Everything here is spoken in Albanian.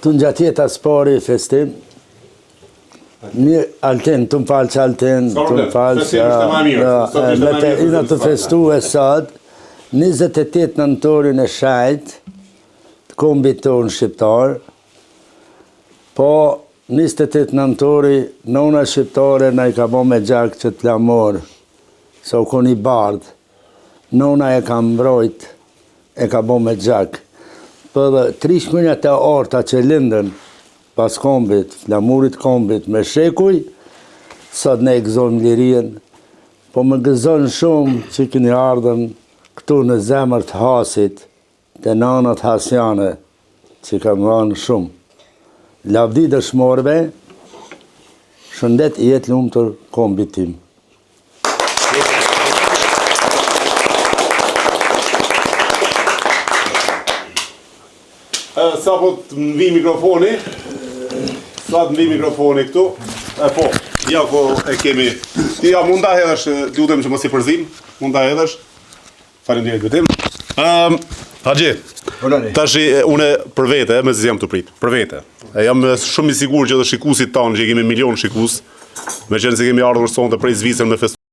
Të ngjatë jeta s'pari festim. Një Altin, të më falë që Altin, S'ka të më problem, falë festim është më e mirë, sot ishte me më e të mirë ina se të s'ka. festu e sot, 28 nëntorin e shajt, të kombit tonë shqiptar, po 28 nëntori, nona shqiptare na i ka bo me gjak që të flamur, se u kon i bardh, nona e ka mbrojt, e ka bo me gjak. Po edhe tri shkronjat e arta që lindën pas kombit, flamurit kombit me shekuj, sot ne e gëzojmë lirien, po më gëzon shumë që keni ardhën këtu në zemër të Hasit, të nanat hasjane, që kanë dhanë shumë. Lavdi dëshmorëve, shëndet i jetë lumtur kombit tim. Sa po të më vi mikrofoni, sa të më vi mikrofoni këtu, e po, ja po e kemi, ti ja mund ta hedhësh, lutem që mos i përzim, mund ta hedhësh, faleminderit Betim. Ëm, Haxhi, tash unë për vete, mezi jam të prit, për vete. E jam shumë i sigurt që edhe shikuesit tanë që i kemi milion shikues, me qenë se kemi ardhur sonte prej Zvicrës me festu.